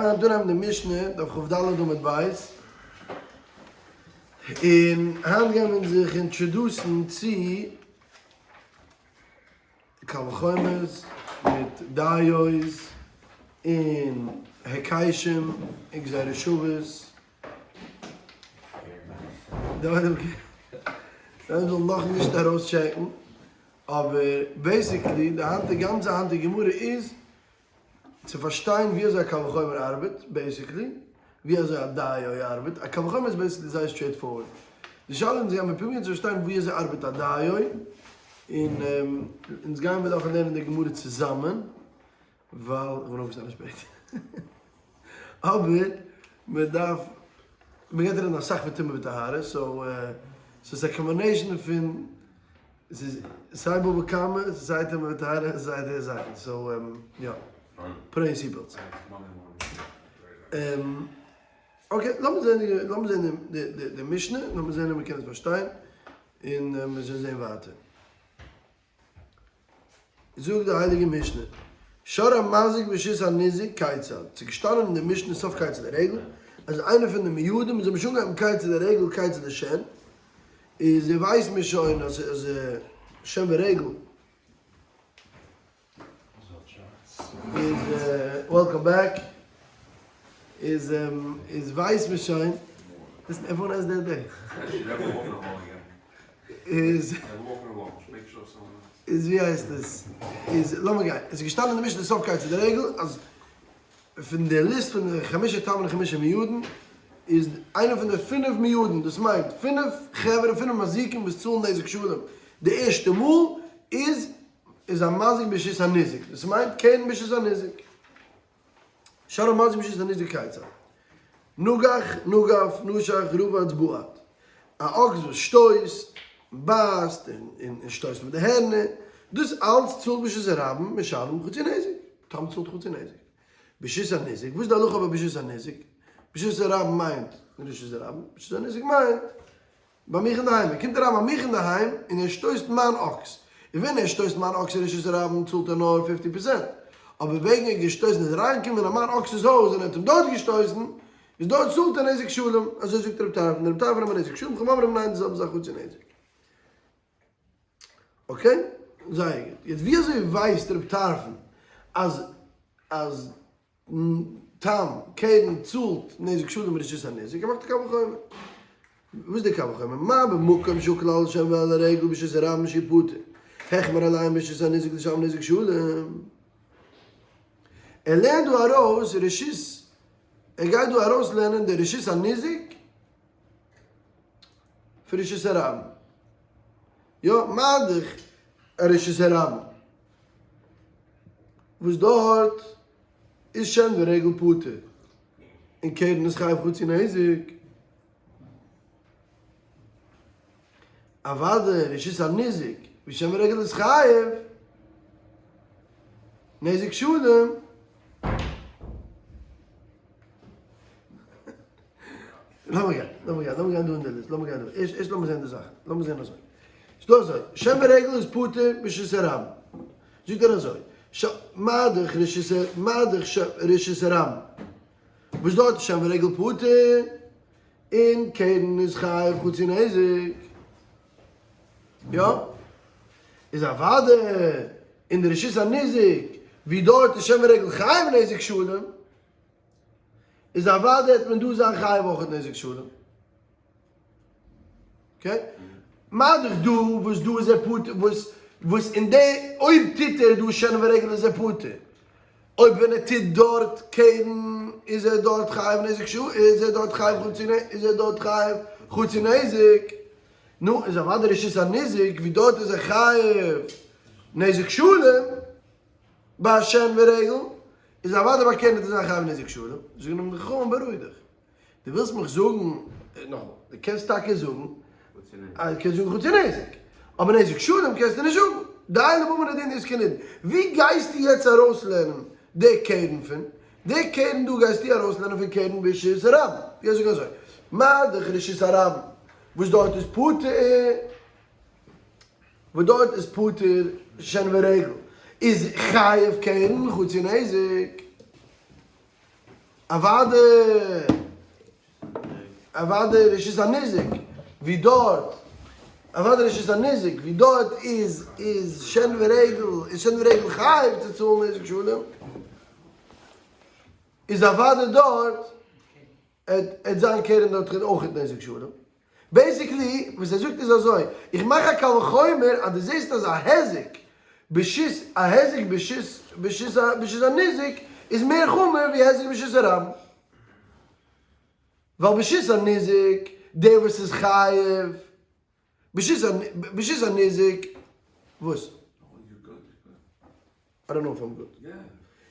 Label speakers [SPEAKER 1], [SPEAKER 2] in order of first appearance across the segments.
[SPEAKER 1] היינט אנהייבן די משנה, דף כ"ד עמוד ב', און היינט גייען מיר זיך introduce ן צו קל וחומר'ס מיט דיעות און היקשים און גזירה שוות. די עולם זאל נאכנישט ארויסטשעקן, אבער basically די היינטיגע גאנצע היינטיגע גמרא איז צו פארשטיין ווי אזוי א קל וחומר ארבעט, basically, ווי אזוי א דיו ארבעט, א קל וחומר איז basically זייער straight forward. די שאלה אונז גיימיר פרובירן צו פארשטיין ווי אזוי ארבעט א דיו, און אונז גיימיר דארפן לערנען די גמרא צוזאמען, ווייל איך בין אויפגעשטאנען שפעט. אבער מען דארף, מען גייט רעדן אסאך פון טומאה וטהרה, so ס'איז א combination פון ס'איז סיי בבא קמא, ס'איז סיי טומאה וטהרה, סיי די זאכן, so יא, put on seat belts. Okay, לאמיר זען לאמיר זען די משנה, לאמיר זען אויב מ'קען עס פארשטיין, און מיר זען זען ווייטער. זאגט די הייליגע משנה, שור המזיק ברשות הניזק כיצד, ס'איז געשטאנען אין די משנה סוף כיצד הרגל, אז איינער פון די מועדים איז האבן שוין אנגעהויבן כיצד הרגל כיצד השן, איז ער ווייסט מיר שוין אז אז שן ורגל איז welcome back איז איז ווייסט מיר שוין listen everyone has their day איז איז ווי הייסט עס איז לאמיר גיין עס איז געשטאנען אין די משנה סוף כיצד הרגל אז פון די ליסט פון די חמשה תמין און חמשה מועדין איז איינער פון די פינף מועדין, דאס מיינט פינף חברה פינף מזיקים וואס צאלן נזק שלם די ערשטע מאל, איז איז א מזיק ברשות הניזק, דאס מיינט קרן ברשות הניזק. שור המזיק ברשות הניזק כיצד. נגח, נגף, נשך, רבץ, בעט. א אקס וואס שטויסט, בייסט און שטויסט מיט די הערנער, דאס אלץ צאלט ברשות הרבים משלם חצי נזק. תם צאלט חצי נזק. ברשות הניזק, וואס איז די הלכה ביי ברשות הניזק? ברשות הרבים מיינט רשות הרבים, ברשות הניזק מיינט ביי מיך אינדערהיים. ער קומט אריין ביי מיך אינדערהיים און ער שטויסט מיין אקס. און ווען ער שטויסט מיין אקס אין רשות הרבים צאלט ער נאר fifty percent. אבער וועגן ער האט געשטויסן איז אריינגעקומען אין מיין אקס'ס הויז און ער האט אים דארט געשטויסן, איז דארט צאלט ער נזק שלם. אזוי זאגט רבי טרפון. רבי טרפון אמר נזק שלם, חכמים אומרים ניין די זעלבע זאך חצי נזק. Okay? זייער גוט. יעצט ווי אזוי ווייסט רב טרפון אז אז תם קרן צאלט נזק שלם ברשות הניזק? ער מאכט א קל וחומר. וואס איז די קל וחומר? מה במקום שהקל על השן ועל הרגל ברשות הרבים שהוא פטור, החמיר עליהם ברשות הניזק לשלם נזק שלם. ער לערנט דא ארויס רשות, ער גייט דא ארויסלערנען די רשות הניזק פון רשות הרבים. יא, מה דאך רשות הרבים, וואס דארט איז שן ורגל פטור, און קרן איז חייב חצי נזק. אוודאי רשות הניזק, ווי שן ורגל איז חייב נזק שלם. לאמיר גיין, לאמיר גיין, לאמיר גיין דא אין די ליסט, לאמיר גיין דא, ערשט, ערשט לאמיר זען די זאכן, לאמיר זען אזוי. ס'דא אזוי, שן ורגל איז פטור ברשות הרבים. זאגט ער אזוי, ש, מה דאך רשות, מה דאך ש, רשות הרבים. וואס דארט שן ורגל פטור, און קרן איז חייב חצי נזק. יא? איז אוודאי אין די רשות הניזק, ווי דארט איז שן ורגל חייב נזק שלם. איז אוודאי העט מען דא זיין חייב אויך נזק שלם. Okay? מה דאך דא וואס דא איז ער פטור וואס וואס אין די אויב טוט ער דא שן ורגל איז ער פטור. אויב ווען ער טוט דארט קרן איז ער דארט חייב נזק ש איז ער דארט חייב חצי איז ער דארט חייב חצי נזק. נו איז אוודאי רשות הניזק ווי דארט איז ער חייב נזק שלם. ביי שן ורגל איז אוודאי ביי קרן איז א חייב נזק שלם, זאגן אים די חכמים בארואיג דיך, דו ווילסט מיך זאגן, נאכאמאל, דו קענסט טאקע זאגן אז דו קענסט זאגן חצי נזק, אבער נזק שלם קענסטו נישט זאגן, דיין לבמה נדין איז כנדון, ווי גייסטו יעצט ארויסלערנען די קרן פון, די קרן דא גייסטו ארויסלערנען פון קרן ברשות הרבים, דו גייסט זאגן אזוי, מה דאך רשות הרבים וואס דארט איז פטור, וואס דארט איז פטור שן ורגל איז חייב קרן חצי נזק. אוואדע אוואדע רשות הניזק ווי דארט אוואדע רשות הניזק ווי דארט איז איז שן ורגל איז שן ורגל חייב צו צאלן נזק שלם איז אוואדע דארט עט זיין קרן דארט אויך נזק שלם. basically וואס ער זאגט איז אזוי, איך מאך א קל וחומר אז דו זעסט אז א היזק ברשות א היזק ברשות ברשות ברשות הניזק איז מער חמור ווי היזק ברשות הרבים. ווייל ברשות הניזק דער וואס איז חייב ברשות הניזק וואס? I don't know if I'm good.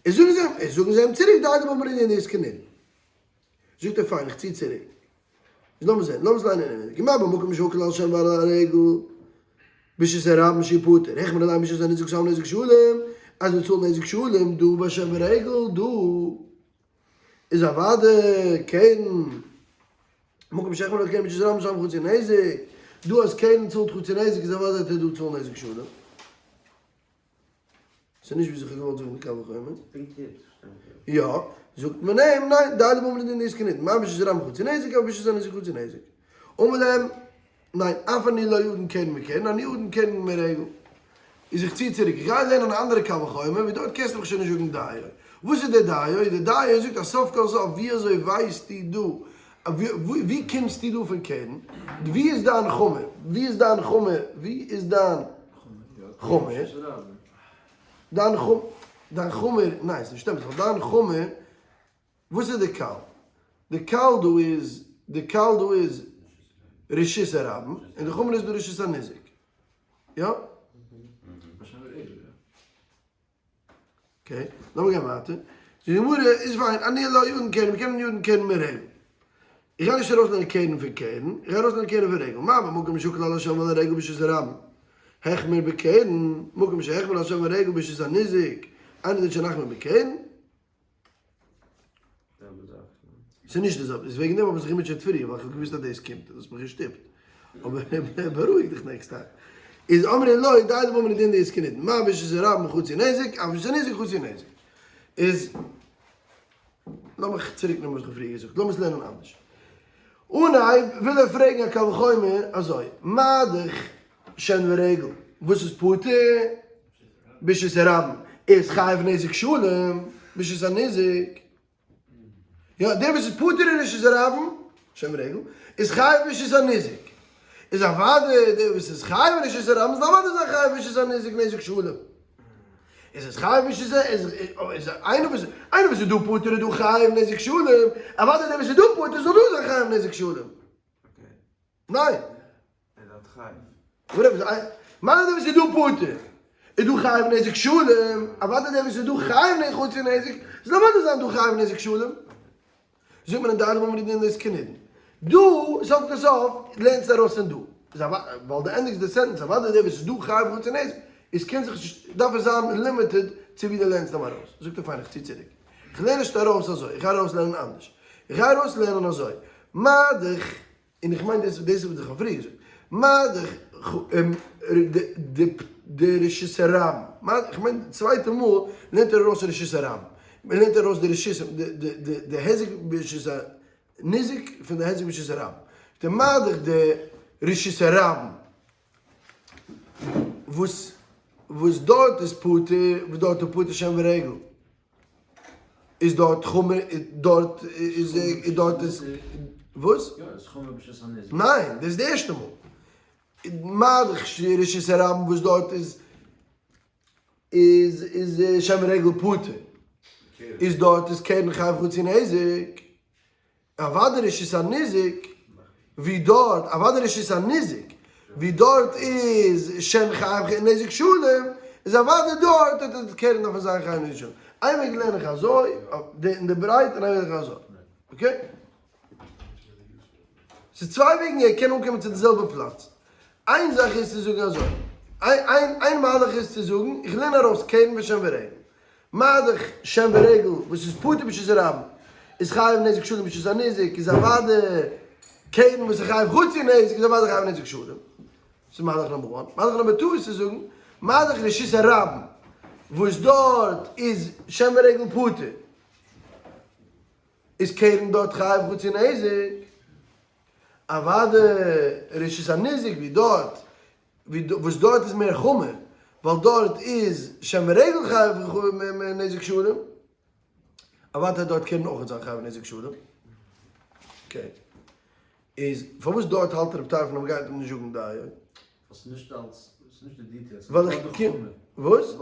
[SPEAKER 1] איז זאגן זיי אים, זאגן זיי אים צוריק די איידעם האבן מיר נישט קיין זאגט ער פיין איך צי צוריק. איז לאמיר זען, לאמיר עס ליינען אינעווייניג. מה במקום שהקל על שן ועל הרגל, ברשות הרבים שהוא פטור, החמיר עליהם ברשות הניזק משלם נזק שלם, אז מען צאלט נזק שלם דא ביי שן ורגל דא איז אוודאי קרן, מקום שהחמיר על קרן ברשות הרבים משלם חצי נזק, דא אז קרן צאלט חצי נזק איז אוודאי אז ער דא צאלן נזק שלם. ס'איז נישט ווי זיך געוואלט זאגן די קל וחומר. יא, זאגט מען אים, ניין, די אלע מאמרים דינען איז כנגד, מה ברשות הרבים חצי נזק, אף ברשות הניזק חצי נזק. אמר להם, ניין, אף אני לא אדון קרן מקרן, אני אדון קרן מרגל. איז איך צי צוריק, איך גיי לערנען אן אנדערע קל וחומר, ווי דארט קענסטו מיך שוין נישט זאגן דיו. וואס איז דער דיו? דער דיו זאגט אז סוף כל סוף, ווי אזוי ווייסטו דא, ווי קומסטו דא פון קרן? ווי איז דיין חומר? ווי איז דיין חומר? ווי איז דיין חומר? דיין חומר, דיין חומר, ניין ס'נישט אמת, ווייל דיין חומר, וואס איז די קל? די קל דא איז, די קל דא איז רשות הרבים, און די חומר איז דא רשות הניזק. יא? okay, לאמיר גיין ווייטער. די גמרא איז פיין, אני לא אדון קרן, מ'קען ידון קרן מרגל. איך גיי נישט ארויסנעמען קרן פון קרן, איך גיי ארויסנעמען קרן פון רגל. מה במקום שהקל על השן ועל הרגל ברשות הרבים, החמיר בקרן, מקום שהחמיר על השן והרגל ברשות הניזק, אינו דין שנחמיר בקרן. ס'איז נישט די זעלבע, איז וועגן דעם האב איך זיך געמוטשעט פריער, ווייל איך האב געוואוסט אז דאס קומט, דאס האט מיך געשטופט. אבער בארואיג דיך next time. איז אמרי לו, די דברי דין די איז כנדן, מה ברשות הרבים חצי נזק, אף ברשות הניזק חצי נזק. איז. לאמיך צוריק נעמען וואס איך האב פריער געזאגט, לאמיר עס לערנען אנדערש. אנהייב וויל ער פרעגן א קל וחומר אזוי, מה דאך שן ורגל וואס איז פטור ברשות הרבים איז חייב נזק שלם ברשות הניזק, יא דער וואס איז פטור אין רשות הרבים, שן ורגל, איז חייב ברשות הניזק, איז אוודאי דער וואס איז חייב אין רשות הרבים זאל אוודאי זיין חייב ברשות הניזק נזק שלם. איז עס חייב ברשות ה איז איז איינער וואס איינער וואס איז דא פטור איז דא חייב נזק שלם, אוודאי דער וואס איז דא פטור זאל דא זיין חייב נזק שלם. ניין. מה דער וואס איז דא פטור איז דא חייב נזק שלם, אוודאי דער וואס איז דא חייב חצי נזק זאל אוודאי זיין דא חייב נזק שלם. זאגט מען אין די אלע מאמרים דאס כנדן. דא, סוף כל סוף, לערנסטו ארויס פון דא. איז ווייל דו ענדיגסט די sentence, אוודאי דער וואס איז דא חייב חצי נזק, איז קען זיך נישט, דארף עס זיין limited צו ווי דו לערנסט אים ארויס. זאגט ער פיין איך צי צוריק. איך לערן נישט ארויס אזוי, איך גיי ארויס לערנען אנדערש. איך גיי ארויס לערנען אזוי. מה דאך און איך מיין דאס דאס וואס איך האב פריער געזאגט, מה דאך די רשות הרבים, איך מיין די צווייטע מאל לערנט ער ארויס רשות הרבים, מען לערנט ארויס די רשות די היזק ברשות הניזק פון די היזק ברשות הרבים, די מה דאך די רשות הרבים וואס וואס דארט איז פטור, וואס דארט איז פטור שן ורגל. איז דארט חמור דארט איז דארט איז וואס?
[SPEAKER 2] יא איז חמור ברשות הניזק.
[SPEAKER 1] ניין דאס איז די ערשטע מאל. מה דאך רשות הרבים וואס דארט איז איז איז שן ורגל פטור איז דארט איז קרן חייב חצי נזק. אוודאי רשות הניזק ווי דארט, אוודאי רשות הניזק ווי דארט איז שן חייב נזק שלם, איז אוודאי דארט וועט די קרן דארפן זיין חייב נזק שלם. איין וועג לערן איך אזוי, אין די ברייט, און איין וועג לערן איך אזוי. okay? ס'איז צוויי וועגן ער קען אנקומען צו די זעלבע פלאץ. איין זאך איז צו זאגן אזוי, איין מהלך איז צו זאגן, איך לערן ארויס קרן ושן ורגל. מה דאך שן ורגל וואס איז פטור ברשות הרבים איז חייב נזק שלם ברשות הניזק איז אוודאי קרן וואס איז חייב חצי נזק איז אוודאי חייב נזק שלם. דאס איז מהלך number one. מהלך number two איז צו זאגן מה דאך רשות הרבים וואס דארט איז שן ורגל פטור. איז קרן דארט חייב חצי נזק, אוואדע רשות הניזק ווי דארט, וואס דארט איז מער חמור, ווייל דארט איז שן ורגל חייב נזק שלם, אוודאי דארט קען אויך זיין חייב נזק שלם. okay. איז פארוואס דארט האלט רב טרפון אז מ'גייט אים נישט זאגן דיו?
[SPEAKER 2] ווייל ס'איז נישט אלס, ס'איז נישט די details.
[SPEAKER 1] ווייל איך קום, וואס?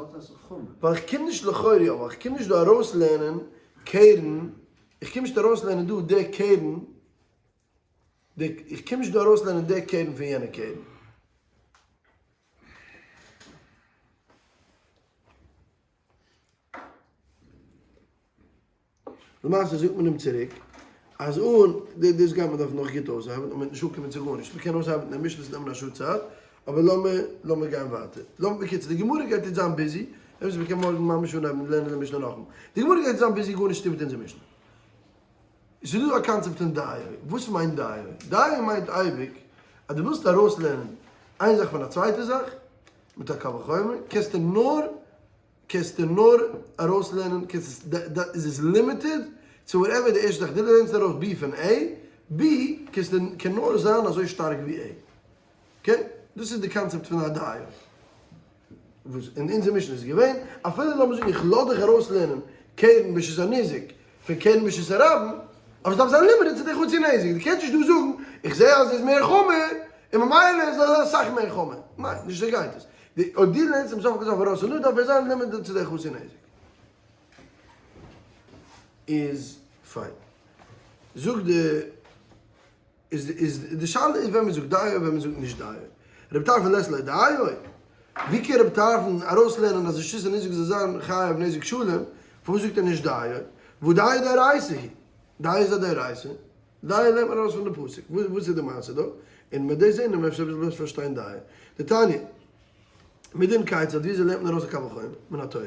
[SPEAKER 1] ווייל איך קום נישט לכאורה יא, ווייל איך קום נישט דא ארויסלערנען קרן, איך קום נישט ארויסלערנען דא די קרן, די, איך קום נישט דא ארויסלערנען די קרן פון יענע קרן. למעשה זאגט מען אים צוריק אז אן די דאס גייט מען דארפן נאך גוט אויסארבעטן און מען וועט נישט אנקומען צו גארנישט, מען קען אויסארבעטן די משנה נעמען א שעה צייט, אבער לאמיר לאמיר גיין ווייטער, לאמיר בקיצור די גמרא גייט יעצט זיין busy, אמת מען קען מארגן ממש אנהייבן לערנען די משנה נאכאמאל, די גמרא גייט זיין busy גארנישט טון מיט אונזער משנה. ס'איז דא א קאנצעפט פון דיו, וואס מיינט דיו? דיו מיינט אייביג אז דו ווילסט ארויסלערנען איין זאך פון א צווייטע זאך מיט א קל וחומר, קענסטו נאר קענסטו נאר ארויסלערנען, קענסט עס, איז עס limited צו whatever די ערשטע זאך, דו לערנסט ארויס B פון A, B קענסטו, קען נאר זיין אזוי שטארק ווי A. okay? דאס איז די קאנצעפט פון א דיו. וואס אין אונזער משנה איז געווען, אפילו לאמיר זאגן איך לאז דיך ארויסלערנען קרן ברשות הניזק פון קרן ברשות הרבים, אבער עס דארף זיין limited צו די חצי נזק, דו קענסט נישט דא זאגן איך זע אז עס איז מער חמור און ממילא איז עס אסאך מער חמור, ניין נישט אזוי גייט עס, אויב דו לערנסט אים סוף כל סוף ארויס און דא דארף ער זיין limited צו די חצי נזק. איז פיין. זאגט די. איז איז די שאלה איז ווען מען זאגט דיו און ווען מען זאגט נישט דיו. רבי טרפון לית ליה דיו? ווי קען רבי טרפון ארויסלערנען אז רשות הניזק זאל זיין חייב נזק שלם, פארוואס זאגט ער נישט דיו? והא דיו דאורייתא היא. דיו איז א דאורייתא. דיו לערנט מען ארויס פון די פסוק. וואס איז די מעשה דא? און מיט דאס זעהן מיר אפשר אביסל בעסער פארשטיין דיו. דתניא. מדין כיצד וויאזוי לערנט מען ארויס א קל וחומר מן התורה?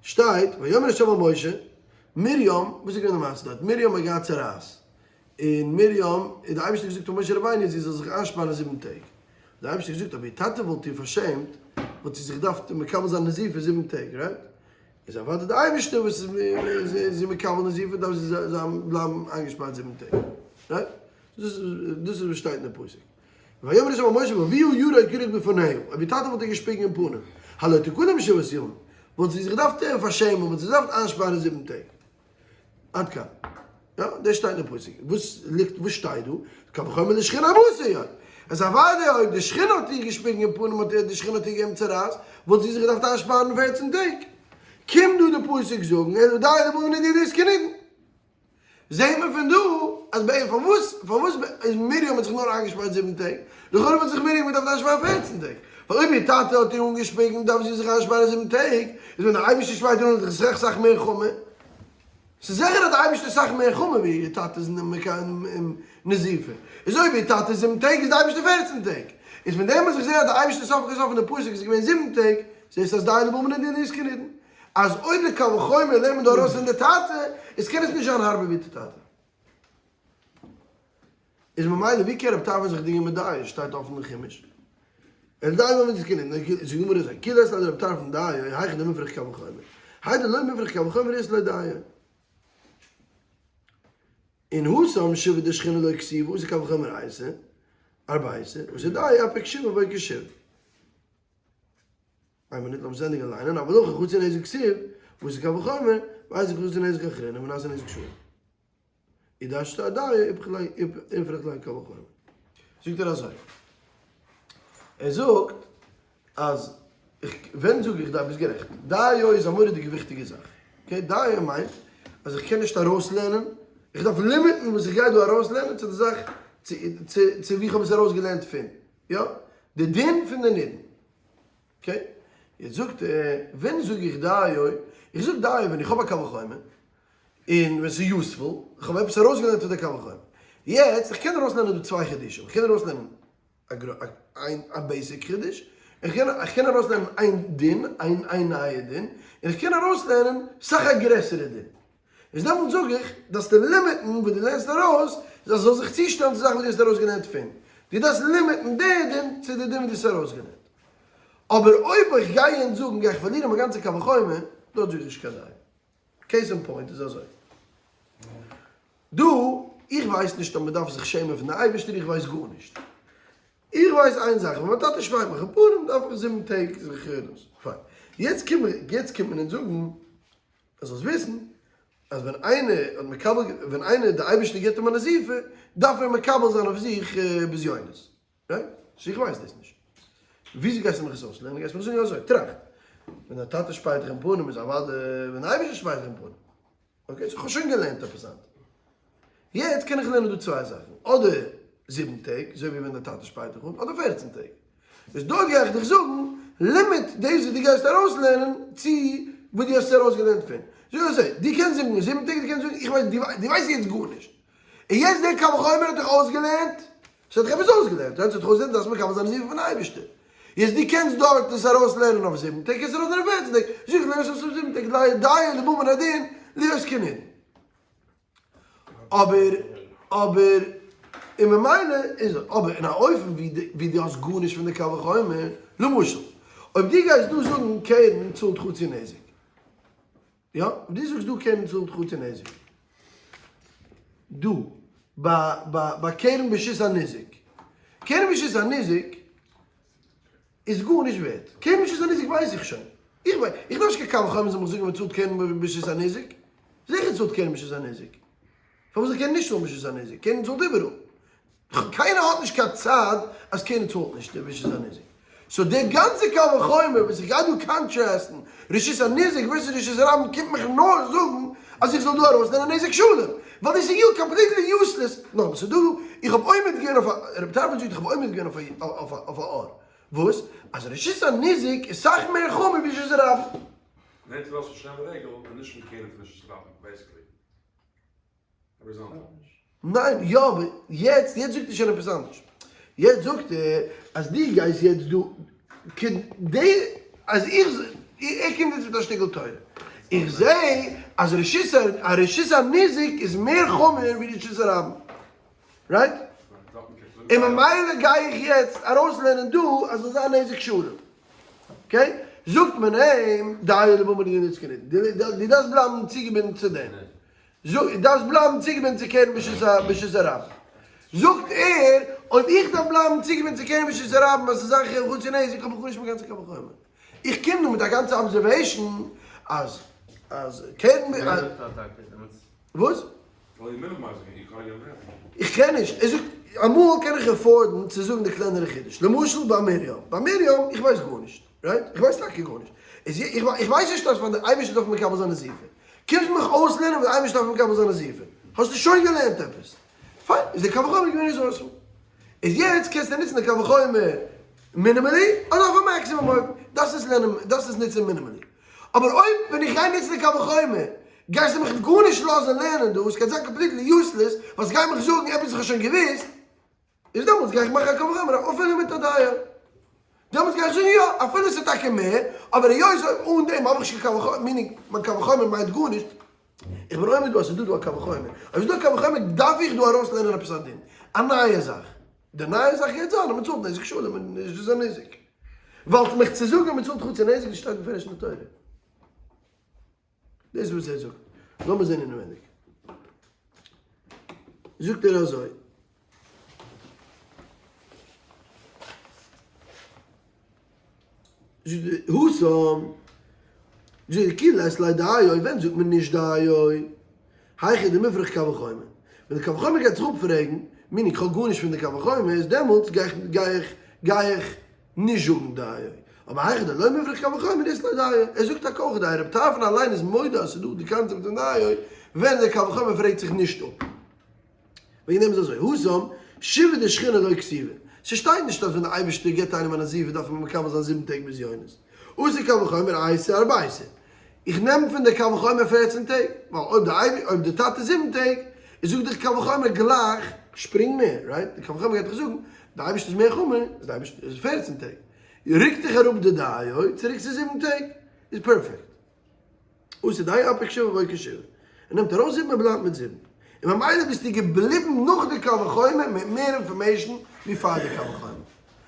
[SPEAKER 1] שטייט ויאמר ה' אל משה, מרים, וואס איז געווען די מעשה דארט? מרים האט געהאט צרעת. און מרים, האט דער אייבערשטער געזאגט פאר משה רבינו זי זאל זיך איינשפארן זיבן טעג. האט דער אייבערשטער געזאגט אויב איר טאטע וואלט איר פארשעמט, וואלט זי זיך געדארפט מקבל זיין נזיפה זיבן טעג, right? איז אוודאי דער אייבערשטער וואס איז זי מקבל נזיפה דארף זי זיין בלייבן איינגעשפארט זיבן טעג, right? דאס איז וואס שטייט אין די פסוק. ויאמר ה' אל משה ואביה ירק ירק בפניה, אויב איר טאטע וואלט איר געשפיגן אין פנים, הלא תכלם שבעת ימים, וואלט זי זיך געדארפט פארשעמען, וואלט זי זיך געדארפט איינשפארן זיבן טעג. עד כאן. יא, דאס שטייט אין פסוק. וואס ליגט, וואס שטייט דא? קל וחומר לשכינה הבשר יא. אז אוודאי אויב די שכינה האט איר געשפיגן אין פנים האט די שכינה האט איר געגעבן צרעת, וואלט זי זיך געדארפט איינשפארן פערצן טעג. קומט דא די פסוק זאגן, אלא דיו לבא מנידון ליזכי נידון. זעהט מען פון דא אז ביי פארוואס פארוואס איז מרים האט זיך נאר איינגעשפארט זיבן טעג? לכאורה וואלט זיך מרים געדארפט איינשפארן פערצן טעג. ווייל אויב איר טאטע האט איר אנגעשפיגן דארף זי זיך איינשפארן זיבן טעג, איז ווען דער אייבערשטער שפייט איר אן איז דאך אסאך סאך מער חמור. ס'איז זיכער אז דער אייבערשטער איז סאך מער חמור ווי איר טאטע איז נזיפה. איז אויב איר טאטע איז זיבן טעג איז דער אייבערשטער פערצן טעג. איז פון דעם וואס איך זע אז דער אייבערשטער סוף כל סוף אין די פסוק איז געווען זיבן טעג, זעסטו אז דיו לבא מנידון איז כנידון. אז אויב די קל וחומר לערנט מען דא ארויס פון די טאטע, איז קען עס נישט זיין הארבער ווי די טאטע. איז ממילא ווי קען רב טרפון זיך דינגען מיט דיו, שטייט אפן אין חומש. אלא דיו לבא מנידון כנידון, זאגט די גמרא אזוי, כי לית ליה לרב טרפון דיו, היכא דמופרך קל וחומר. האי דלא מופרך קל וחומר אית ליה דיו. און התם שבעה דשכינה לא כתיבא אתי קל וחומר ארבעה עשר, אתא דיו אפיק שבעה בו כשבעה. איין מינוט לאמיר ענדיגן ליינען, אבל הכא חצי נזק כתיב, ואתא קל וחומר, ואיזהו חצי נזק אחרינא ונעשה נזק שלם. אי דאשתא אדיו איפריך ליה קל וחומר. זאגט ער אזוי, ער זאגט אז איך, ווען זאג איך דיו, ביסט גערעכט, דיו איז א מורא'דיגע וויכטיגע זאך, okay, דיו מיינט אז איך קען נישט ארויסלערנען, איך דארף limit ן וואס איך גיי דא ארויסלערנען צו די זאך, צו צו ווי איך האב עס ארויסגעלערנט פון, יא, די דין פון די נידון. okay, יעצט זאגט ער, ווען זאג איך דיו? איך זאג דיו ווען איך האב א קל וחומר, און ווען ס'איז useful, איך האב עפעס ארויסגעלערנט פון די קל וחומר. יעצט, איך קען ארויסלערנען דא צוויי חידושים, איך קען ארויסלערנען א basic חידוש, איך קען איך קען ארויסלערנען איין דין, איין איין נייע דין, און איך קען ארויסלערנען סאך א גרעסערע דין. איז דעמאלט זאג איך, דארפסטו limit ן וואס דו לערנסט ארויס, אז עס זאל זיך צושטעלן צו זאכן וואס דו האסט ארויסגעלערנט פון. דו דארפסט limit ן די דין צו די דין וואס דו האסט ארויסגעלערנט. אבער אויב איך גיי יענץ זאגן גיי איך פארלירן מיין גאנצע קל וחומר, דארט זאג איך נישט קיין דיו. case in point איז אזוי. איך ווייס נישט אז מען דארף זיך שעמען פון די אייבערשטער, איך ווייס גארנישט. איך ווייס איין זאך, ווען מיין טאטע שפייט מיך אין פנים דארף איך זיבן טעג זיך דאס. פיין. יעצט קומט יעצט קומט מען אונז זאגן אז זאלסט וויסן אז ווען איינער האט מקבל ווען איינער די אייבערשטער גיבט אים א נזיפה דארף ער מקבל זיין אויף זיך בזיונות. right? so איך ווייס דאס נישט. וויאזוי גייסטו מיך עס אויסלערנען? גייסט מיך זאגן אזוי, טראכט. ווען דיין טאטע שפייט דיך אין פנים איז אוודאי ווען די אייבערשטער שפייט דיך אין פנים. okay, so איך האב שוין געלערנט עפעס היינט. יעצט קען איך לערנען דא צוויי זאכן, אדער זיבן טעג, אזוי ווי ווען די טאטע שפייט דיך אן, אדער פערצן טעג. איז דארט גיי איך דיך זאגן, limit דאס וואס דו גייסט ארויסלערנען צו וואס דו האסט ארויסגעלערנט פון. זאג אזוי, דו קענסט זאגן זיבן טעג, דו קענסט זאגן, איך ווייס, דו ווייסט יעצט גארנישט. און יעצט דער קל וחומר האט דיך אויסגעלערנט, ס'האט דיך עפעס אויסגעלערנט, ס'האט דיך אויסגעלערנט דארפסט מקבל זיין נזיפה פון אייבערשטער. יעצט דו קענסט דארט עס ארויסלערנען אויף זיבן טעג, קענסט ארויסלערנען אויף פערצן טעג, זיך לערן עס אויס אויף זיבן טעג, דיו לבא מן הדין להיות כנין. אבער, אבער, און ממילא איז, אבער אין א אופן ווי דו האסט גארנישט פון די קל וחומר, למשל, אויב דו גייסט דא זאגן קרן צאלט חצי נזק, יא, דו זאגסט דא קרן צאלט חצי נזק. דא, ביי ביי ביי קרן ברשות הניזק. קרן ברשות הניזק איז גארנישט ווערט. קרן ברשות הניזק ווייס איך שוין. איך ווייס, איך דארף נישט קיין קל וחומר זאל מיך זאגן ווען צאלט קרן ברשות הניזק. זיכער צאלט קרן ברשות הניזק. פארוואס זאל קרן נישט צאלן ברשות הניזק? קרן צאלט איבעראל. קיינער האט נישט קיין צד אז קיינער צאלט נישט די רשות הניזק. so דער גאנצע קל וחומר וואס איך גיי דא contrast ן רשות הניזק versus רשות הרבים קומט מיך נאר זאגן אז איך זאל דא ארויסנעמען נזק שלם. ווייל דאס איז יא completely useless. נאכאמאל ס'איז דא, איך האב עומד געווען אויף א, רבי טרפון זאגט איך האב עומד געווען אויף א אויף א אור. וואס? אז רשות הניזק איז סאך מער חמור ווי רשות הרבים.
[SPEAKER 3] נעמט ארויס פון שם רגל און נישט פון קרן פון רשות הרבים basically.
[SPEAKER 1] ניין, יא, אבער יעצט, יעצט זאגט ער שוין עפעס אנדערש. יעצט זאגט ער אז דו גייסט יעצט דא, כדי אז איך, ער קומט יעצט מיט א שטיקל תורה. איך זע אז רשות ה, רשות הניזק איז מער חמור ווי רשות הרבים. right? און ממילא גיי איך יעצט ארויסלערנען דא אז ס'זאל זיין נזק שלם. okay? זאגט מען אים, דיו לבא מן הדין דו דארפסט בלייבן צוגעבינדן צו דעם. זאג, דארפסט בלייבן צוגעבינדן צו קרן ברשות הרבים. זאגט ער, אויב איך דארף בלייבן צוגעבינדן צו קרן ברשות הרבים אז ס'איז זיין חצי נזק, האב איך גארנישט מיט גאנצע קל וחומר. איך קום דא מיט א גאנצע observation אז אז קרן ב. וואס? איך קען נישט. ער זאגט, אמאל קען איך afford ן צו זאגן די קלענערע חידוש. למשל ביי מרים. ביי מרים, איך ווייס גארנישט. right? איך ווייס טאקע גארנישט. איך ווייס נישט אז פאר די אייבערשטער דארף מען מקבל זיין נזיפה. קומסט מיך אויסלערנען וואס די אייבערשטער דארף מקבל זיין נזיפה? האסטו שוין געלערנט עפעס? פיין, איז די קל וחומר געווען resourceful. איז יעצט קענסטו נוצן די קל וחומר minimally אדער אויף א maximum אופן. דארפסט עס לערנען, דארפסט עס נוצן minimally. אבער אויב ווען איך גיי נוצן די קל וחומר גייסטו מיך גארנישט לאזן לערנען דא, עס קען זיין completely useless, ווייל ס'גייט מיך זאגן עפעס וואס איך האב שוין געוואוסט, איז דעמאלטס גיי איך מאכן א קל וחומר אפילו מיט א דיעה. דעמאלטס גיי איך זאגן יא, אפילו ס'איז טאקע מער, אבער היות אן דעם האב איך נישט קיין קל וחומר, meaning מיין קל וחומר מיינט גארנישט, איך בין עומד דא אז ס'איז דא דא א קל וחומר, אויב ס'איז דא א קל וחומר דארף איך דא ארויסלערנען עפעס א דין, א נייע זאך. די נייע זאך גייט זיין אז מ'צאלט נזק שלם און נישט דאס איז א נזק. ווייל מיך צו זאגן אז מ'צאלט חצי נזק דאס שטייט בפירוש אין די תורה. דאס איז וואס ער זאגט. לאמיר זען אינעווייניג. זאגט ער אזוי. התם, זאגט כי לית ליה דיו, ווען זאגט מען נישט דיו? היכא דמפרך קל וחומר. ווען די קל וחומר גייט זיך אפפרעגן, meaning איך האב גארנישט פון די קל וחומר, איז דעמאלטס גיי איך גיי איך גיי איך נישט זאגן דיו. אבער היכא דלא מפרך קל וחומר אית ליה דיו. ער זאגט טאקע אויך דיו. רבי טרפון אליין איז מודה אז ס'איז דא די קאנצעפט פון דיו ווען די קל וחומר פרעגט זיך נישט אפ. וועגן דעם איז אזוי, התם, שבעה דשכינה לא כתיבא. ס'שטייט נישט אז ווען די אייבערשטער גיבט איינעם א נזיפה דארף מען מקבל זיין זיבן טעג בזיונות. אתי קל וחומר אייתי ארבעיסר. איך נעם פון די קל וחומר פערצן טעג, ווייל אויב די אייב אויב די טאטע זיבן טעג, איז זאגט די קל וחומר גלייך שפרינג מער, right? די קל וחומר גייט דאך זאגן, די אייבערשטער איז מער חמור, איז די אייבערשטער איז פערצן טעג. רוקט דיך אראפ די דיו צוריק צו זיבן טעג, איז perfect. אתי דיו אפיק שבעה ואוקי שבעה. ער נעמט ארויס זיבן ער בלייבט מיט זיבן. און ממילא ביסטו געבליבן נאך די קל וחומר מיט מער information ווי פאר די קל וחומר.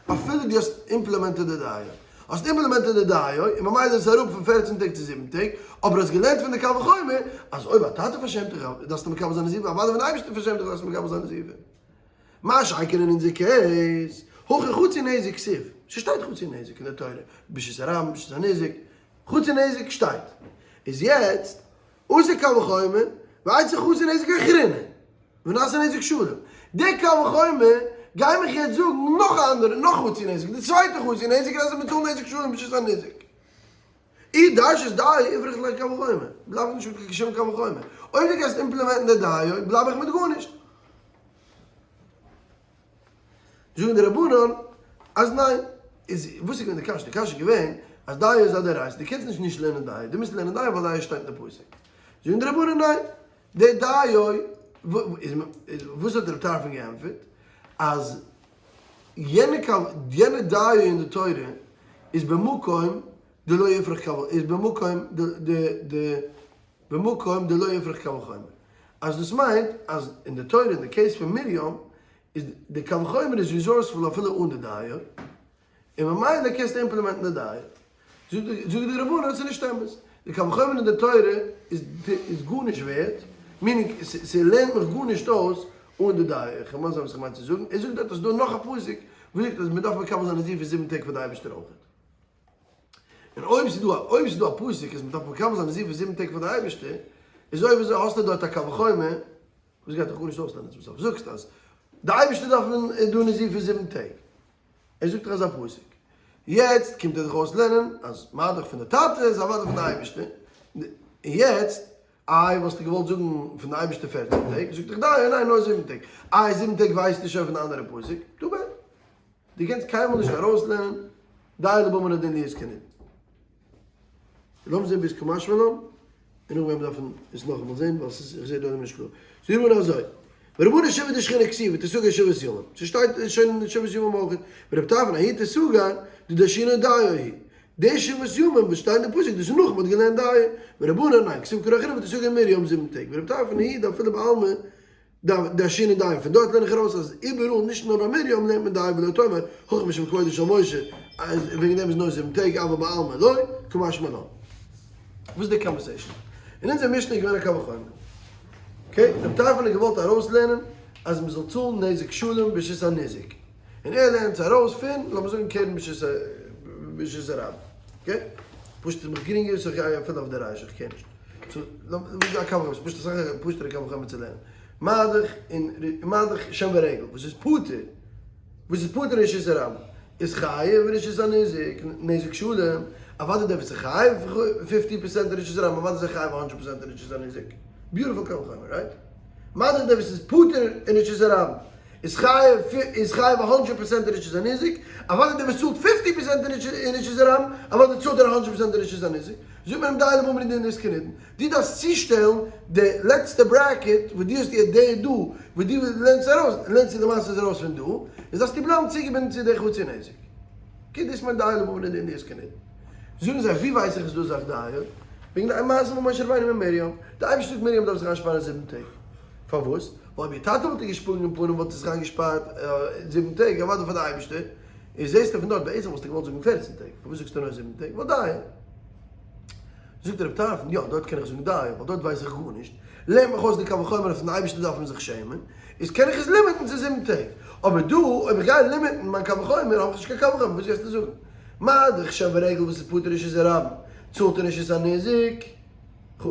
[SPEAKER 1] אפילו דו האסט implemented די דיו. האסט implemented די דיו, און ממילא איז עס אראפ פון פערצן טעג צו זיבן טעג, אבער האסט געלערנט פון די קל וחומר אז אויב א טאטע פארשעמט דיך דארפסטו מקבל זיין נזיפה, אוודאי ווען די אייבערשטער פארשעמט דיך דארפסטו מקבל זיין נזיפה. מה שאין כן אין אונזער case, הכא חצי נזק כתיב, ס'שטייט חצי נזק אין די תורה, ברשות הרבים, ברשות הניזק, חצי נזק שטייט. איז יעצט, אתא קל וחומר, ואצי חצי נזק אחרינא, ונעשה נזק שלם. די קל וחומר גיי מיך יעצט זאגן נאך א אנדערע, נאך חצי נזק, די צווייטע חצי נזק איז אז מ'צאלט נזק שלם ברשות הניזק. אי דרשת דיו איפרוך ליה קל וחומר, בלייב איך נישט מיט קיין שום קל וחומר. אויב דו גייסט implement ן די דיו, בלייב איך מיט גארנישט. זאגן די רבנן אז ניין. איז וואס איז געווען די קשיא? די קשיא איז געווען אז דיו איז א דאורייתא, דו קענסט נישט נישט לערנען דיו, דו מוזט לערנען דיו ווייל דיו שטייט אין די פסוק. זאגן די רבנן ניין, די דיו, וואס האט רב טרפון געענטפערט? אז יענע קו, יענע דיו אין די תורה איז במקום דלא איפרח קל איז במקום ד ד ד במקום דלא איפרח קל וחומר. אז דאס מיינט אז אין די תורה אין די case פון מרים איז די קל וחומר איז resourceful אפילו אן די דיו, און ממילא קענסטו implement ן די דיו. זאגט די רבנן ס'איז נישט אמת. די קל וחומר אין די תורה איז איז גארנישט ווערט, meaning ס'לערנט מיך גארנישט אויס אן די דיו. איך וועל מסביר זיין וואס איך מיין צו זאגן. ער זאגט דארט אז ס'דא נאך א פסוק וואס זאגט אז מ'דארף מקבל זיין נזיפה זיבן טעג פאר די אייבערשטער אויכעט. און אויב ס'איז דא א אויב ס'איז דא א פסוק אז מ'דארף מקבל זיין נזיפה זיבן טעג פאר די אייבערשטער, איז אויב אזוי האסטו דארט א קל וחומר וואס גייט דיך גארנישט אויסלערנען צום סוף. זאגסט אז די אייבערשטער דארף מען איז דא נזיפה זיבן טעג. ער זאגט דאך אזא פסוק. יעצט קומט ער דיך אויסלערנען אז מה דאך פון די טאטע איז אוודאי פון די אייבערשטער. און יעצט, איי וואלסטו געוואלט זאגן פון די אייבערשטער פערצן טעג? זאגט דיך דיין ניין נאר זיבן טעג. איי זיבן טעג ווייסטו שוין פון די אנדערע פסוק? too bad. דו קענסט קיינמאל נישט ארויסלערנען דיו לבמה הדין להיות כנדון. לאמיר זען ביז קא משמע לן, און נאכדעם וועלן מיר דארפן עס נאכאמאל זען, ווייל ס'איז, איך זע דא נישט קלאר. זאגט די גמרא אזוי, ורבנן שבעה דשכינה כתיב ותסגר שבעת ימים, ס'שטייט שוין אין שבעת ימים אויך, ורבי טרפון ההיא תסגר דדרשינן דיו היא, די שבעת ימים וואס שטייט אין די פסוק דאס איז נאך מ'האט געלערנט דיו, ורבנן ניין, כתיב קרא אחרינא ותסגר מרים זיבן טעג, ורבי טרפון ההיא דאפילו בעלמא דרשינן דיו, פון דארט לערן איך ארויס אז איבעראל נישט נאר ביי מרים לערנט מען דיו ולא תאמר הכא משום כבודו של משה אז וועגן דעם איז נאר זיבן טעג אבל בעלמא לא, קא משמע לן. וואס איז די conversation? אין אונזער משנה איז געווען א קל וחומר. okay, רבי טרפון האט געוואלט ארויסלערנען אז מען זאל צאלן נזק שלם ברשות הניזק. און ער לערנט עס ארויס פון, לאמיר זאגן קרן ברשות הרבים. okay? פשוט איז מיך גרינגער so איך גיי אפילו אויף די רישא, איך קער נישט. so לאמיר זאגן א קל וחומר, ס'איז פשוט אסאך א פשוט'ערע קל וחומר צו לערנען. מה דאך און מה דאך שן ורגל, וואס איז פטור, וואס איז פטור אין רשות הרבים, איז חייב אין רשות הניזק, נזק שלם, אוודאי דער וואס איז חייב fifty percent אין רשות הרבים, אוודאי איז ער חייב hundred percent אין רשות הניזק. beautiful קל וחומר, right? מה דאך דער וואס איז פטור אין רשות הרבים, איז חייב איז חייב hundred percent אין רשות הניזק, אוודאי דער וואס צאלט fifty percent אין רשות הרבים, אוודאי צאלט ער hundred percent אין רשות הניזק. זאגט מען אים דיו לבא מן הדין להיות כנידון. דו דארפסט צושטעלן די לעצטע bracket וואס דו האסט יעצט די דא, וואס דו לערנסט ארויס, לערנסטו למעשה עס ארויס פון דא, איז דארפסטו בלייבן צוגעבינדן צו די חצי נזק. okay, דאס מיינט דיו לבא מן הדין להיות כנידון. זאגן זיי, ווי ווייס איך אז דא איז אויך דיו? וועגן די מעשה פון משה רבינו מיט מרים. די אייבערשטער זאגט מרים דארף זיך איינשפארן זיבן טעג. פארוואס? ווייל אויב איר טאטע וואלט איר געשפרונגען אין פנים וואלט זי זיך איינגעשפארט זיבן טעג, אוודאי פאר די אייבערשטער. און זעסטו פון דארט בעצם וואלסטו געוואלט זאגן פערצן טעג, פארוואס זאגסטו נאר זיבן טעג? ווייל דיו. זאגט רב טרפון, יא דארט קען איך זאגן דיו, ווייל דארט ווייס איך גארנישט, לערן מיך אויס די קל וחומר אז פון די אייבערשטער דארף מען זיך שעמען, איז קען איך עס limit ן צו זיבן טעג. אבער דא אויב איך גיי limit ן מיין קל וחומר האב איך נישט קיין קל וחומר, וואס גייסטו זאגן? מה דאך שן ורגל וואס איז פטור רשות הרבים, צאלט רשות הניזק,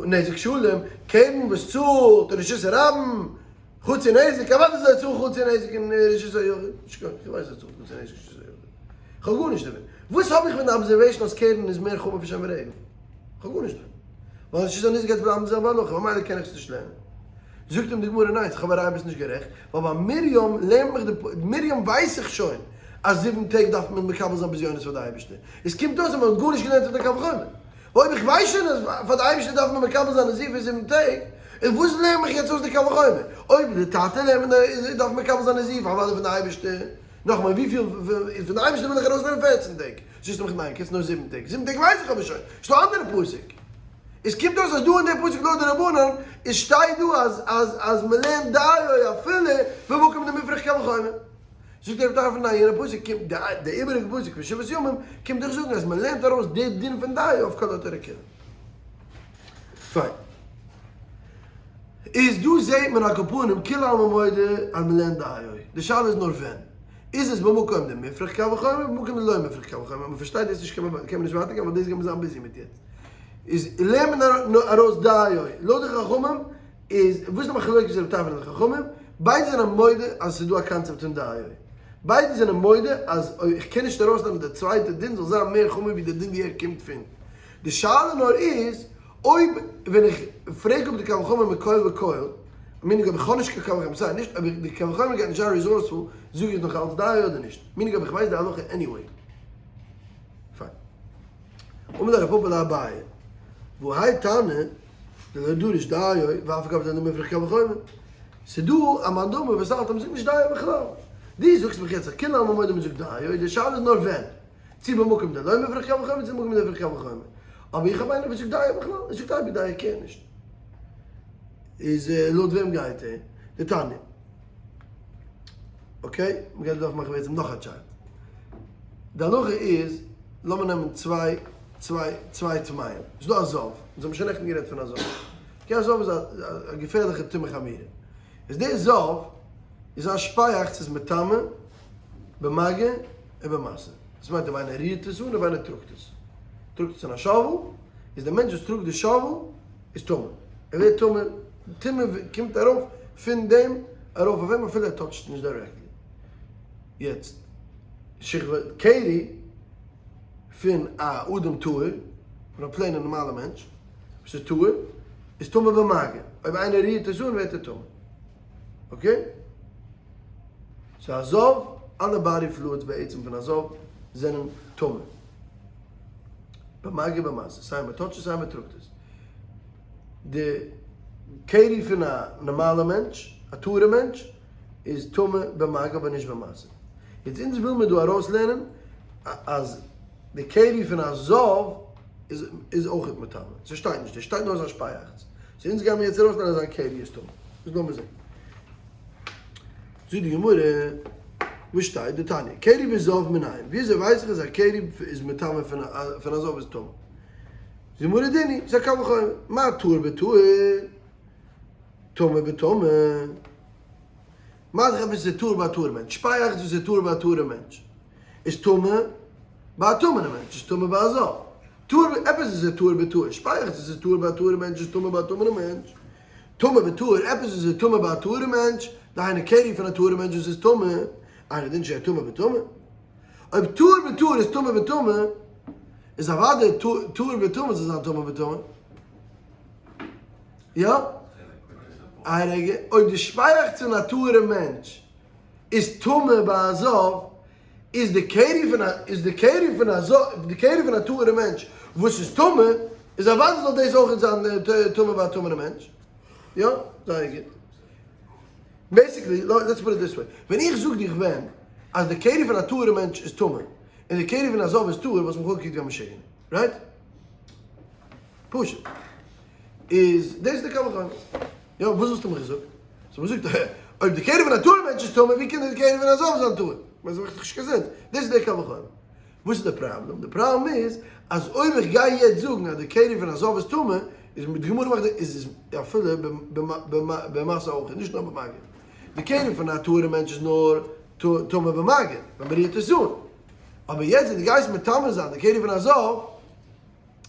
[SPEAKER 1] נזק שלם, קרן וואס צאלט רשות הרבים, חצי נזק, אוודאי זאל ער צאלן חצי נזק אין רשות היחיד, נישט קיין, איך ווייס ער צאלט חצי נזק אין רשות היחיד, איך האב גארנישט דערפון, וואס האב איך פון די observation אז קרן איז מער חמור פון שן ורגל? איך האב גארנישט דערפון, ווייל רשות הניזק גייט בלייבן די זעלבע הלכה, ממילא קען איך עס נישט לערנען. זאגט אים די גמרא ניין, איך האב א ראיה ביסט נישט גערעכט, ווייל ביי מרים לערנט מיך די, מרים ווייס איך שוין אז זיבן טעג דארף מען מקבל זיין בזיונות פאר די אייבערשטער, עס קומט אויס אז מען האט גארנישט געלערנט פון די קל וחומר. אויב איך ווייס שוין אז פאר די אייבערשטער דארף מען מקבל זיין נזיפה זיבן טעג, איז וואס לערן מיך יעצט אויס די קל וחומר? אויב די טאטע לערנט מען איז דארף מען מקבל זיין נזיפה אוודאי פון די אייבערשטער, נאכאמאל וויפיל פון די אייבערשטער וויל איך ארויסנעמען פערצן טעג, זאגסטו מיך ניין קענסט נאר זיבן טעג, זיבן טעג ווייס איך אבער שוין, ס'דא אנדערע פסוק. עס קומט אויס אז דא אין די פסוק לויט די רבנן איז שטייט דא אז אז אז מ'לערנט דיו אפילו במקום דמופרך קל וחומר. זאגט רבי טרפון ניין יענע פסוק קומט די איבעריגע פסוק פון שבעת ימים קומט דיך זאגן אז מען לערנט ארויס די דין פון דיו אויף כל התורה כולה. פיין. איז דא זעהט מען על כל פנים כולי עלמא מודה אז מען לערנט דיו. די שאלה איז נאר ווען. איז עס במקום דמופרך קל וחומר במקום דלא מופרך קל וחומר? מען פארשטייט דאס נישט קען מען נישט ווייטער גיין ווייל דאס גייט מען זיין busy מיט יעצט. איז לערנט מען ארויס דיו לויט די חכמים איז וואס איז די מחלוקת רבי טרפון און די חכמים? ביידע זענען מודה אז עס איז דא א קאנצעפט פון דיו. ביידע זענען מודה אז איך קען נישט ארויסנעמען די צווייטע דין זאל זיין מער חמור ווי די דין ווי ער קומט פון. די שאלה נאר איז אויב ווען איך פרעג אפ די קל וחומר מכל וכל, meaning אויב איך האב נישט קיין קל וחומר, סיי נישט אויב די קל וחומר גייט נישט זיין resourceful זאג איך נאך אלץ דיו אדער נישט, meaning אויב איך ווייס די הלכה anyway. פיין. אמר ליה רב פפא לאביי, והאי תנא דלא דריש דיו ואף על גב דלא מופרך קל וחומר. ס'דא א מאן דאמר וואס האלט אז מ'זאגט נישט דיו בכלל. דו זאגסט מיך יעצט אז כולי עלמא מודה מ'זאגט דיו, די שאלה איז נאר ווען. צו במקום דלא מופרך קל וחומר צו במקום דמופרך קל וחומר. אבער איך האב איינער וואס זאגט דיו בכלל, ער זאגט אייביג דיו קען נישט. איז לויט וועם גייט ער? דתניא. okay, מ'גייט דארפן מאכן בעצם נאך א chart. די הלכה איז, לאמיר נעמען צוויי צוויי צוויי טמאים. ס'איז דא א זב, אונז האבן שוין נעכטן גערעדט פון א זב. okay, א זב איז א געפערליכע טומאה חמורה. איז דער זב איז א שפייאכץ איז מטמא במגע ובמשא. דאס מיינט אויב איינער רירט עס אן אויב איינער טראגט עס. טראגט עס אין א shovel, איז דער מענטש וואס טראגט די shovel איז טמא. ער ווערט טמא, טומאה קומט ארויף פון דעם ארויף אויף אים אפילו ער touch ט נישט directly. יעצט, שכבת קרי פון א אדם טהור, פון א plain ע נארמאלע מענטש וואס איז טהור, איז טמא במגע. אויב איינער רירט עס אן ווערט ער טמא. okay? so א זב, אלע body fluids בעצם פון א זב זענען טמא. במגע במשא, סיי מען touch ט עס סיי מען טראגט עס. די קרי פון א נארמאלע מענטש, א טהור'ע מענטש, איז טמא במגע אבער נישט במשא. יעצט אונז וויל מיר דא ארויסלערנען אז די קרי פון א זב איז אויכעט מטמא. ס'שטייט נישט דא, ס'שטייט נאר זיין שפייאכץ. so אונז גיימיר יעצט ארויסלערנען אז זיין קרי איז טמא. דאס לאמיר זען. זאגט די גמרא, וואס שטייט? דתניא, קרי בזב מנין? וויאזוי ווייס איך אז א קרי איז מטמא פון א זב איז טמא? זאגט די גמרא, דין הוא, ס'איז א קל וחומר, מה טהור בטהור, טמא בטמא. מה דאך עפעס איז טהור ביי א טהור'ע מענטש, שפייאכץ וואס איז טהור ביי א טהור'ע מענטש איז טמא ביי א טמא'נע מענטש, איז טמא ביי א זב. טהור, עפעס איז טהור בטהור, שפייאכץ וואס איז טהור ביי א טהור'ע מענטש איז טמא ביי א טמא'נע מענטש. טמא בטהור, עפעס וואס איז טמא ביי א טהור'ע מענטש, דהיינו קרי פון א טהור'ע מענטש וואס איז טמא, אינו דין שיהא טמא בטמא. אויב טהור בטהור איז טמא בטמא, איז אוודאי טהור בטמא זאל זיין טמא בטמא. יא? א רגע, אויב די שפייאכץ פון א טהור'ע מענטש איז טמא ביי א זב, איז די קרי פון א איז די קרי פון א זב די קרי פון א טהור'ע מענטש וואס איז טמא, איז אוודאי זאל דאס אויך זיין טמא ביי א טמא'נע מענטש. יא? זייער גוט. basically, let's put it this way, ווען איך זאג דיך ווען אז די קרי פון א טהור'ע מענטש איז טמא, און די קרי פון א זב איז טהור, וואלסט מיך אנגעקוקט ווי א משוגענער. right? פשוט. איז דאס איז די קל וחומר. יא, וואס וואלסטו מיך געזאגט? so מ'זאגט, אויב די קרי פון א טהור'ע מענטש איז טמא, ווי קען די קרי פון א זב זיין טהור? כ'מיין ס'מאכט דאך נישט קיין sense. דאס איז די קל וחומר. וואס איז די פראבלעם? די פראבלעם איז אז אויב איך גיי יעצט זאגן אז די קרי פון א זב איז טמא, איז מיט די גמרא מאכט איז עס אפילו במשא אויך, נישט נאר במגע. די קרי פון א טהור'ע מענטש איז נאר טמא במגע, ווען מ'רירט עס אן. אבער יעצט ווען דו גייסט מטמא זיין די קרי פון א זב,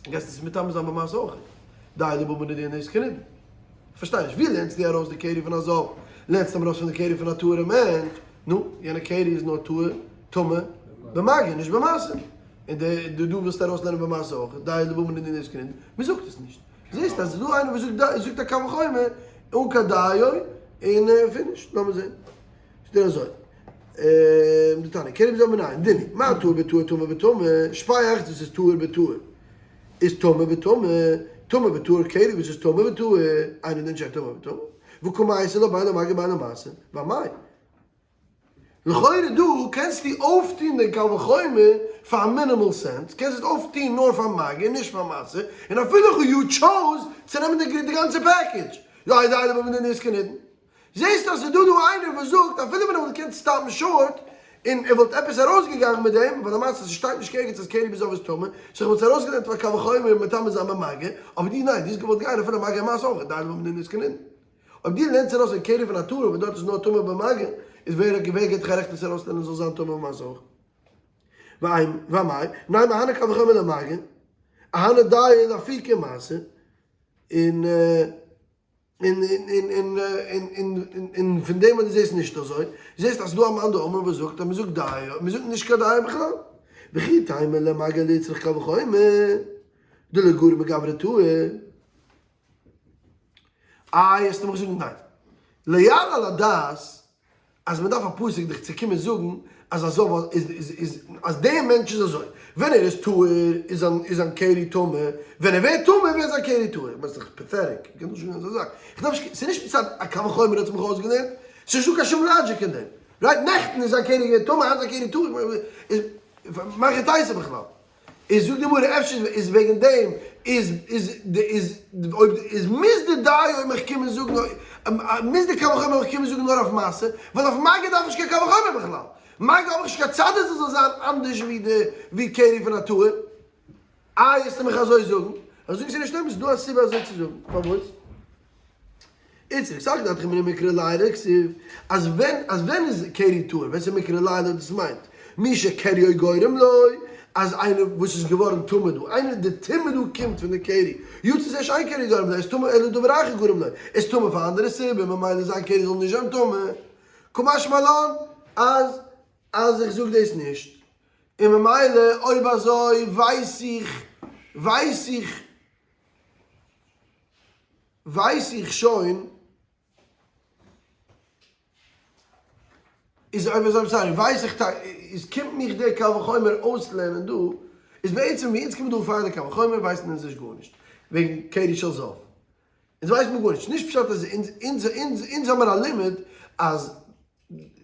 [SPEAKER 1] גייסטו עס מטמא זיין במשא אויך. די לבא מנדין איז כנדן. כ'פארשטיי נישט, ווי לערנסטו ארויס די קרי פון א זב? לערנסט אים ארויס פון די קרי פון א טהור'ע מענטש? נו, יענע קרי איז נאר טהור, טמא, במגע, נישט במשא. און די דו ווילסט ארויסלערנען במשא אויך, די לבא מנדין איז כנדן. מ'זאגט עס נישט. זעסט אז ס'איז דא איינער וואס זאגט זאגט א קל וחומר אן קיין דיו, און finish. לאמיר זען. שטייט אזוי. דתניא, קרי בזב מנין, דין הוא, מה טהור בטהור טמא בטמא, שפייאכץ וואס איז טהור בטהור איז טמא בטמא, טמא בטהור קרי וואס איז טמא בטהור, אינו דין שיהא טמא בטמא, וקמייתי לה בין למגע בין למשא, ואמאי. לכאורה דא קענסטו אויפטוהן דעם קל וחומר פאר א minimal sense, קענסט עס אויפטוהן נאר פאר מגע נישט פאר משא, און אפילו יו טשאוז צו נעמען די גאנצע package, זיי זיי האבן די ניסקא נידון. זעסט אז ס'איז דא דא איינער וואס זאגט אפילו ווען ער וואלט געקענט stop ן short. און ער וואלט עפעס ארויסגעגאנגען מיט דעם, ווייל למעשה ס'שטייט נישט ערגעץ אז קרי בזב איז טמא, so איך וואלט עס ארויסגעלערנט פאר קל וחומר מטמא זיין במגע, אבער דו ניין, דו האסט געוואלט גיין אפילו מגע ומשא אויך, דיין וואלט נישט קיין אויב דו לערנסט ארויס אין קרי פון א טהור וואס דארט איז נאר טמא במגע, איז ווער ווער געבט דיך א רעכט עס ארויסלערנען זאל זיין טמא במשא אויך? ואמאי, ניין מהני קל וחומר למגע, אהני דיי לאפיקי משא, און און און און און פון דעם וואס דו זעסט נישט אזוי, זעסט אז ס'דא א מאן דאמר וואס זאגט אז מ'זאגט דיו, מ'זאגט נישט קיין דיו בכלל. וכי תימא למגע ליצרך קל וחומר, דלא גרע מגברא טהור. איי וועסטו מיך זאגן ניין. לא יעלה על הדעת אז מען דארף א פסוק דיך צו קומען זאגן אז א זב איז איז איז אז דער מענטש איז אזוי, ווען ער איז טהור איז זיין איז זיין קרי טמא, ווען ער ווערט טמא ווערט זיין קרי טהור, איך מיין ס'איז דאך pathetic, מ'קען דאך נישט זאגן אזא זאך, איך דארף נישט, ס'איז נישט מצד א קל וחומר האט מיך אויסגעלערנט, ס'איז נישטא קיין שום logic אין דעם, right נעכטן איז זיין קרי געווען טמא היינט זיין קרי טהור, איז מהיכי תיתי בכלל? איז זאגט די גמרא אפשר איז וועגן דעם איז איז איז אויב איז מוז די דיו מיך קומען זאגן מוז די קל וחומר מיך קומען זאגן נאר אויף משא ווייל אויף מגע דארף איך נישט קיין קל וחומר בכלל מגע האב איך נישט קיין צד אז עס זאל זיין אנדערש ווי די ווי קרי פון א טהור איי וועסטו מיך אזוי זאגן איך זאג ס'איז נישט אמת ס'איז דא א סיבה אזוי צו זאגן פארוואס איצט סלקא דעתך אמינא מקרה לילה כתיב, אז ווען אז ווען איז קרי טהור ווען ס'איז מקרה לילה דאס מיינט מי שקריו גורם לו אז איינער וואס איז געווארן טמא דא איינער די טומאה דא קומט פון די קרי יצא זה שאין קריו גורם לו איז טמא אלא דבר אחר גורם לו איז טמא פאר אנדערע סיבה ממילא זיין קרי זאל נישט זיין טמא קא משמע לן אז אז איך זאג דאס נישט און ממילא אויב אזוי ווייס איך ווייס איך ווייס איך שוין איז אויב אזוי sorry ווייס איך טאקע איז קומט מיך דער קל וחומר אויסלערנען דא איז בעצם ווי אונז קומען דא פאר די קל וחומר ווייסן אונז נישט גארנישט וועגן קרי של זב אונז ווייסן מיר גארנישט נישט פשט אז אונז אונז אונז אונז האמיר א לימוד אז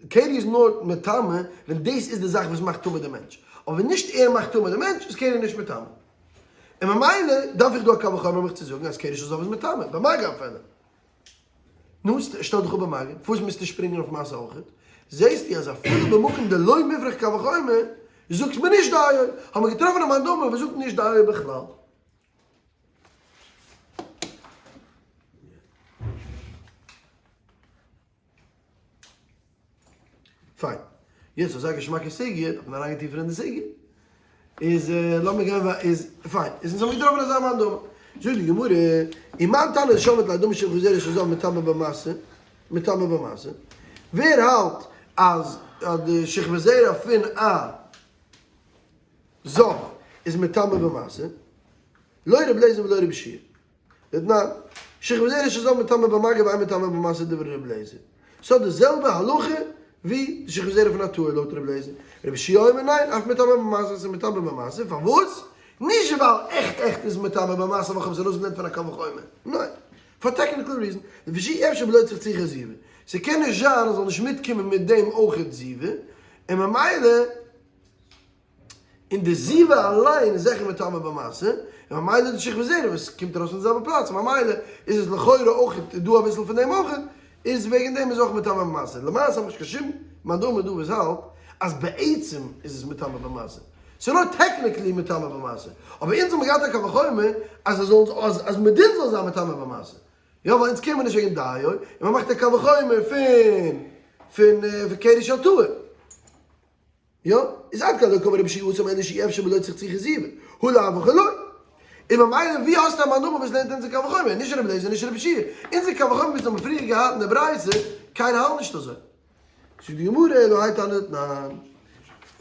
[SPEAKER 1] קרי איז נאר מטמא ווען דאס איז די זאך וואס מאכט טמא די מענטש, אבער ווען נישט ער מאכט טמא די מענטש איז קרי נישט מטמא. און ממילא דארף איך דא א קל וחומר מיך צו זאגן אז קרי של זב איז מטמא, במגע אפילו. נו, שטעל דיך אפ במגע, פארוואס מוזטו שפרינגען אויף משא אויכעט? זעסטו אז אפילו במקום דלא מופרך קל וחומר זאגט מען נישט דיו, האט מען געטראפן א מאן דאמר וואס זאגט נישט דיו בכלל. פיין. יעצט אזא געשמאקע סוגיא, דארף מען אריינגיין טיפער אין די סוגיא. איז לאמיר גיין וויי איז פיין. איז אונז האבן געטראפן אזא מאן דאמר. זאגט די גמרא, ומאן תנא דשמעת ליה דאמר שכבת זרע של זב מטמא במשא, מטמא במשא. ווער האלט אז די שכבת זרע פון א זב איז מטמא במשא? לא רבי אליעזר ולא רבי יהושע. דתנן, שכבת זרע של זב מטמא במגע ואין מטמא במשא דברי רבי אליעזר. ס'האט די זעלבע הלכה ווי די שכבת זרע פון א טהור לויט רבי אליעזר. רבי יהושע אומר ניין, אף מטמא במשא ס'איז מטמא במשא, פארוואס? נישט ווייל עכט עכט איז מטמא במשא ווייל כ'האב עס ארויסגעלערנט פון א קל וחומר. ניין. פאר technical reason. לפי שאי אפשר בלא צחצוחי זיבה. ס'קען נישט זיין אז זאל נישט מיטקומען מיט דעם אויכעט זיבה, און ממילא. און די זיבה אליין איז זיכער מטמא במשא, און ממילא די שכבת זרע וואס קומט ארויס פון די זעלבע פלאץ, ממילא איז עס לכאורה אויך דא אביסל פון דעם אויך, איז וועגן דעם איז אויך מטמא במשא. למעשה האב איך נישט קיין שום מאן דאמר דא וואס האלט אז בעצם איז עס מטמא במשא. ס'איז נאר technically מטמא במשא. אבער אונז האבן געהאט א קל וחומר אז עס זאל אז אז מדין זאל זיין מטמא במשא. יא ווייל אונז קען מען נישט וועגן דיו, און מ'מאכט א קל וחומר פון פון קרי של טהור. יא, איז עד כאן לא קאמר רבי יהושע התם אלא שאי אפשר בלא צחצוחי זיבה, הא לאו הכי לא. און ממילא ווי האסטו א מאן דאמר וואס לערנט אונזער קל וחומר, נישט רבי אליעזר נישט רבי יהושע, אונזער קל וחומר וואס האבן פריער געהאט אין די ברייתא, קיינער האלט נישט אזוי. זאגט די גמרא אלא האי תנא דתנן,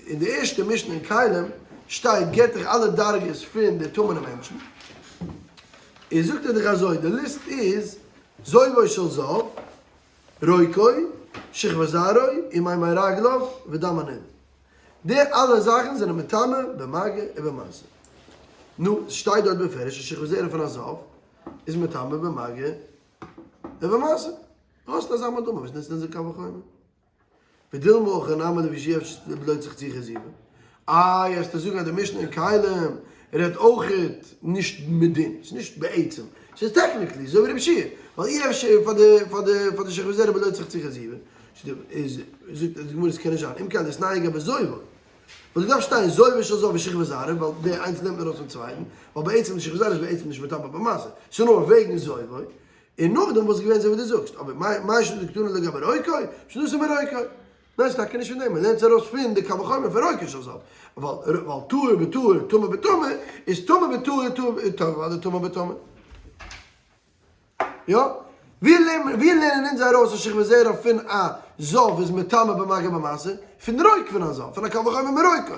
[SPEAKER 1] אין די ערשטע משנה אין כלים שטייט געבט דיך אלע דרגות פון די טמא'נע מענטשן, און זאגט ער דיך אזוי, די ליסט איז זובו של זב, רוקו, שכבת זרעו, ומימי רגליו, ודם הנידה. די אלע זאכן זענען מטמא במגע ובמשא. נו, ס'שטייט דארט בפירוש אז שכבת זרע פון א זב איז מטמא במגע ובמשא. האסט אזא מאן דאמר וואס נוצט אונזער קל וחומר? ודילמא הכא נמי לפי שאי אפשר בלא צחצוחי זיבה. איי וועסטו זאגן אז די משנה אין כלים רעדט אויכעט נישט מדין, ס'איז נישט בעצם. ס'איז technically אזוי ווי רבי יהושע, ווייל אי אפשר פאר די פאר די פאר די שכבת זרע בלא צחצוח זיבה, איז זאגט די גמרא ס'קען נישט זיין, אם כן דאס נייע געבן זויבער, וואלט געדארפט שטיין זויבער של זהב ושכבת זרע, ווייל די איינס נעמט מען ארויס פון צווייטן, ווייל בעצם די שכבת זרע איז בעצם נישט מטמא במשא, ס'איז נאר וועגן זויבער, און נאכדעם וואלט עס געווען אזוי ווי דו זאגסט, אבער מאי שנא דקתני לגבי רוקו, שנתו מרוקו. ניין ס'איז טאקע נישט פון דעם, מ'לערנט עס ארויס פון די קל וחומר פון רוקו של זהב, ווייל טהור בטהור טמא בטמא איז טמא בטהור טהור אדער טמא בטמא. יא? ווי לערנען אונז ארויס אז שכבת זרע פון א זב איז מטמא במגע במשא? פון רוק פון א זב, פון א קל וחומר מרוקו.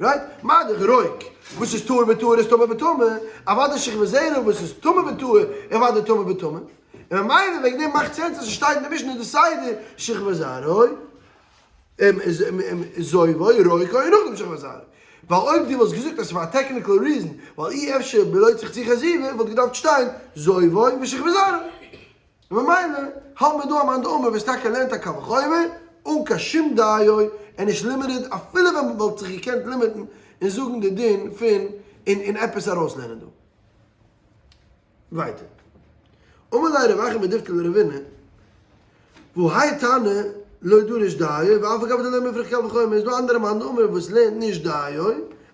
[SPEAKER 1] Right? מה דאך רוק וואס איז טהור בטהור איז טמא בטמא, אוודאי שכבת זרע וואס איז טמא בטהור איז אוודאי טמא בטמא. און ממילא וועגן דעם מאכט sense אז ס'שטייט אין די משנה די סדר שכבת זרע זובו רוקו און נאכדעם שכבת זרע. ווייל אויב דו וואלסט געזאגט אז ס'איז פאר א technical reason ווייל אי אפשר בלא צחצוח זיבה וואלט געדארפט שטיין זובו ושכבת זרע. און ממילא האבן מיר דא א מאן דאמר וואס טאקע לערנט א קל וחומר אן קיין שום דיו און נישט limited אפילו ווען מ'וואלט זיך געקענט limit ן און זאגן די דין פון און און עפעס ארויסלערנען דא. ווייטער. אמר ליה רב אחא מדיפתי לרבינא, והא האי תנא לא דריש דיו ואף על גב דלא מפריך קל וחומר, איז דא אנדערע מאן דאמר וואס לערנט נישט דיו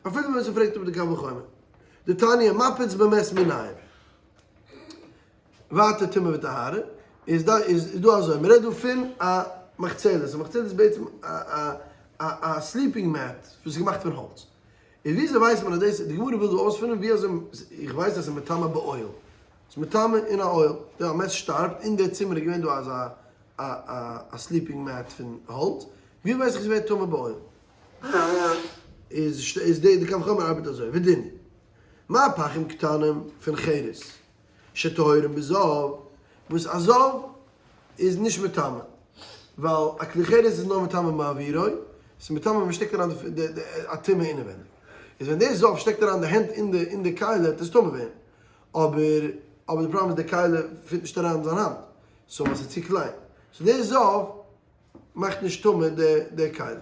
[SPEAKER 1] אפילו ווען ס'פרעגט אפ די קל וחומר. דתניא מפיץ במת מנין. ווייטער טומאה וטהרה, איז דא איז דא אזוי, מ'רעדט דא פון א מחצלת, א מחצלת איז בעצם א א א א sleeping mat וואס איז געמאכט פון האלץ, און וויאזוי ווייסט מען אז דאס, די גמרא וויל דא אויספינען ווי אזוי, איך ווייס אז ס'איז מטמא באוהל, ס'איז מטמא אין א אוהל, די א מת שטארבט, אין די צימער איז געווען דא אזא א א א sleeping mat פון האלץ, ווי ווייס איך ס'ווערט טמא באוהל? איז איז די די קל וחומר ארבעט אזוי, ודין, מה פכים קטנים פון חרס שטהורים בזב, וואס א זב איז נישט מטמא, ווייל א כלי חרס איז נאר מטמא מאווירו, ס'איז מטמא ווען מ'שטעקט אריין די א טומאה אינעווענדיג, איז ווען דער זב שטעקט אריין די הענט אין די אין די כלי וועט עס טמא ווערן, אבער אבער די פראבלעם איז די כלי fit נישט אריין אין זיין האנט, so ווייל ס'איז צו קליין, so דער זב מאכט נישט טמא די די כלי.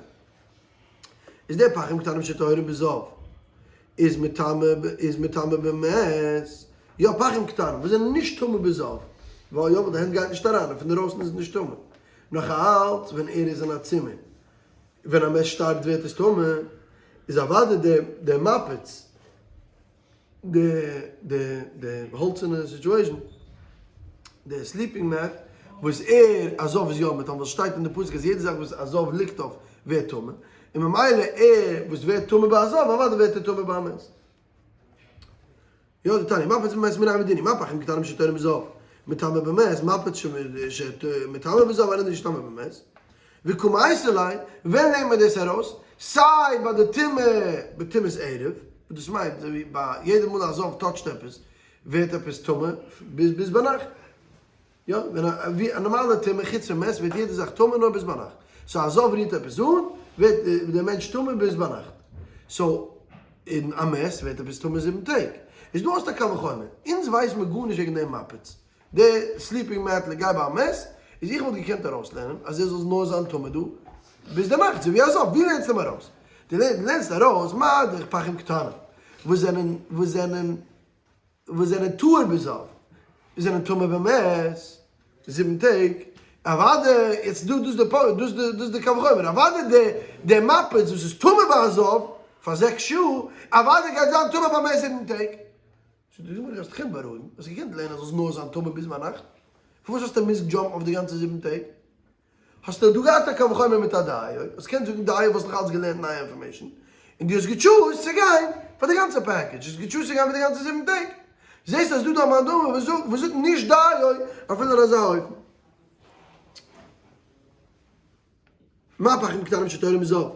[SPEAKER 1] איז דער פכים קטנים שטהורים בזב איז מטמא איז מטמא במת, יא פכים קטנים וואס זענען נישט טמא בזב, ווייל יא ווייל די הענט גייט נישט אריין און פון דערויסן איז עס נישט טמא, נאך אלץ ווען ער איז אין א צימער ווען א מת שטארבט ווערט עס טמא, איז אוודאי דער דער מפיץ. די די די האלצערנע situation, די sleeping mat, וואס ער א זב איז יא מטמא, ווייל ס'שטייט אין די פסוק אז יעדע זאך וואס א זב ליגט אויף ווערט טמא, און ממילא ער וואס ווערט טמא ביי א זב, אוודאי ווערט ער טמא ביי א מת. יא דתניא, מפיץ במת מנין ודין הוא, מה פכים קטנים שטהורים בזב, מטמא במת, מפיץ שמטמא בזב אינו דין שטמא במת. וקמייתי ליה, ווען לערנט מען דאס ארויס? סיי ביי די טומאה בטומאת ערב, וואס דאס מיינט אזוי ווי ביי יעדע מאל א זב touch ט עפעס ווערט עפעס טמא ביז ביז ביינאכט, יא, ווען א ווי א נארמאלע טומאה חוץ פון מת ווערט יעדע זאך טמא נאר ביז ביינאכט, so א זב רירט עפעס אן ווערט דער מענטש טמא ביז ביינאכט, so אין א מת ווערט עפעס טמא 7 טעג, איז דא האסטו א קל וחומר, אונז ווייסן מיר גארנישט וועגן דעם מפיץ, די sleeping mat לגבי א מת, איז איך וואלט געקענט ארויסלערנען אז ער זאל נאר זיין טמא דא ביז די נאכט, אזוי ווי א זב, ווי לערנסטו אים ארויס? דו לערנסט ארויס מה דאך פכים קטנים וואס זענען וואס זענען וואס זענען טהור בזב, זענען טמא במת 7 טעג, אוואדע יעצט דא דאס די דאס די דאס די קל וחומר, אוואדע די די מפיץ וואס איז טמא ביי א זב פאר 6 שעה, אוואדע גייט זיין טמא במת 7 טעג. זאגט די גמרא, האסט דיך בארואיגן, האסט געקענט לערנען אז זאלסט נאר זיין טמא ביז ביינאכט, פארוואס האסטו מוז jump ן אויף די גאנצע 7 טעג? האסטו דא געהאט א קל וחומר מיט א דיו, האסט געקענט זאגן דיו וואלסט נאך אלץ געלערנט נייע information, און דו האסט גע choose ט צו גיין פאר די גאנצע package, האסט גע choose ט צו גיין פאר די גאנצע 7 טעג, זעסט אז דא דא א מאן דאמר וואס זאגט נישט דיו אפילו אין אזא אופן. מה פכים קטנים שטהורים בזב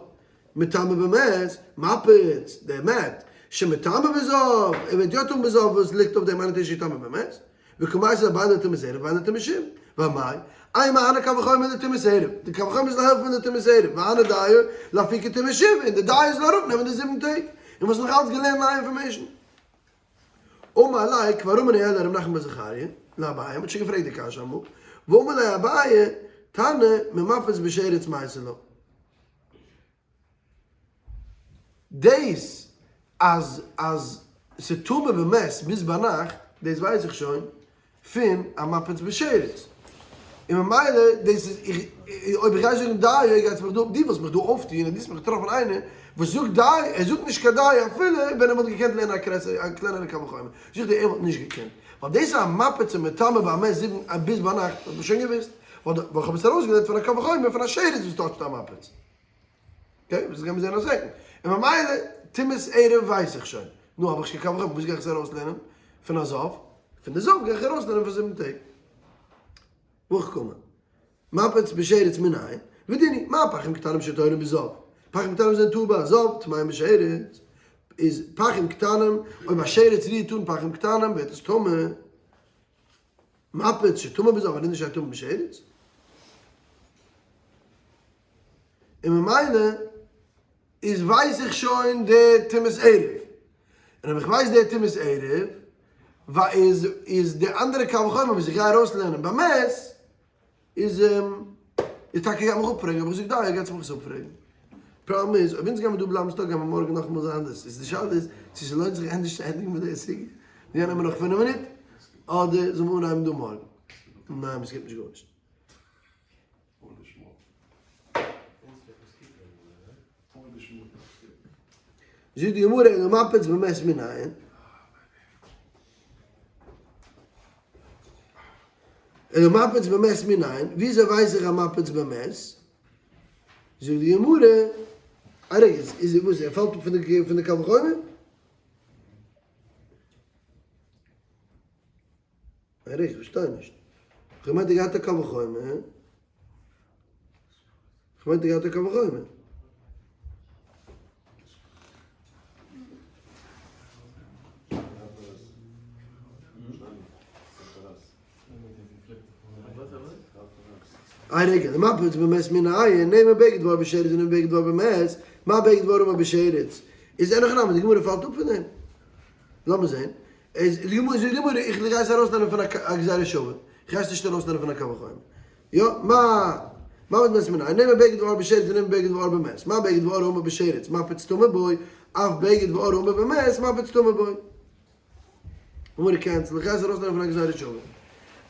[SPEAKER 1] מטמא במת, מפיץ, דער מת, שמטמא בזב, ער ווערט יא טמא בזב וואס ליגט אויף דעם אינו דין שיטמא במת, וקמייתא בין לטומאת ערב ובין לטומאת שבעה, ואמאי, אימא הני קל וחומר לטומאת ערב, די קל וחומר זאל העלפן מיט די טומאת ערב, והני דיו לאפוקי טומאת שבעה, און די דיו זאל אראפנעמען די 7 טעג, און וואס נאך אלץ געלערנט נייע information. אמר ליה כבר אמר ליה ר' נחמן בר זכריה לאביי, מ'האט שוין געפרעגט די קשיא אמאל, ואמר ליה אביי, תנא ממפץ בשרץ מייתי לה. דאס אז אז ס'טמא במת ביז ביינאכט, דאס ווייס איך שוין. פון א מפיץ בשרץ, און ממילא דאס איז איך, אויב איך גיי זאגן דיי גייטס מיך דא, דו ווילסט מיך דא אויפטוהן און דו האסט מיך געטראפן איינער וואס זאגט דיי, ער זאגט נישט קיין דיי אפילו ווען ער וואלט געקענט לערנען א קלענערע קל וחומר, זאג איך דיר ער וואלט נישט געקענט, ווייל דאס איז א מפיץ און מטמא ביי א מת זיבן ביז ביינאכט האט מען שוין געוואוסט, ווייל איך האב עס ארויסגעלערנט פון א קל וחומר פון א שרץ וואס touch ט א מפיץ. okay, וואס גיימיר זעהן א second. און ממילא, טומאת ערב ווייס איך שוין. נו, האב איך שוין קל וחומר, וואס גיי איך עס ארויסלערנען? פון א זב? פון די זב גיי איך ארויסלערנען פון 7 טעג. והכי קאמר. מפיץ בשרץ מנין? ודיני, מה פכים קטנים שטהורין בזב? פכים קטנים זענען טהור ביי א זב, טמאים בשרץ. איז פכים קטנים, אויב א שרץ רירט אן פכים קטנים ווערט עס טמא. מפיץ שטמא בזב, און נישט טמא בשרץ. און ממילא איז ווייס איך שוין די טומאת ערב, און אויב איך ווייס די טומאת ערב, איז איז די אנדערע קל וחומר וואס איך גיי ארויסלערנען ביי מת, איז איז טאקע גייט מיך אפפרעגן, אבער איך זאג דיי ער גייט זיך מיך עס אפפרעגן. פראבלעם איז אויב אונז גיימיר דא בלייבן stuck גיימיר מארגן נאכאמאל זיין דאס, איז די שאלה איז צו ס'לוינט זיך ענדערש צו ענדיגן מיט די סוגיא, מיר נעמען נאך 5 מינוט, אדער זאל מען אנהייבן דא מארגן. ניין עס געבט נישט גארנישט. זאגט די גמרא אלא מפיץ במת מנין? אלא מפיץ במת מנין? וויאזוי ווייס איך א מפיץ במת? זאגט די גמרא, א רגע, איז וואס ער פאלט אפ פון די קל וחומר? רגע, איך פארשטיי נישט. איך האב געמיינט ער געהאט א קל וחומר. איך מיין ער געהאט א קל וחומר. איין רגע, די מפיץ במת מנין, נימא בגד ועור בשרץ ונימא בגד ועור במת, מה בגד ועור האמור בשרץ? איז אין הכי נמי, די גמרא פאלט אפ פון דעם. לאמיר זען. איז די גמרא, זאגט די גמרא, איך גיי עס ארויסנעמען פון א גזירה שווה, איך גיי עס נישט ארויסנעמען פון א קל וחומר. יא, מה, מה במת מנין, נימא בגד ועור בשרץ ונימא בגד ועור במת, מה בגד ועור האמור בשרץ, מפיץ טמא בו, אף בגד ועור האמור במת, מפיץ טמא בו. גמרא cancel, איך גיי עס ארויסנעמען פון א גזירה שווה.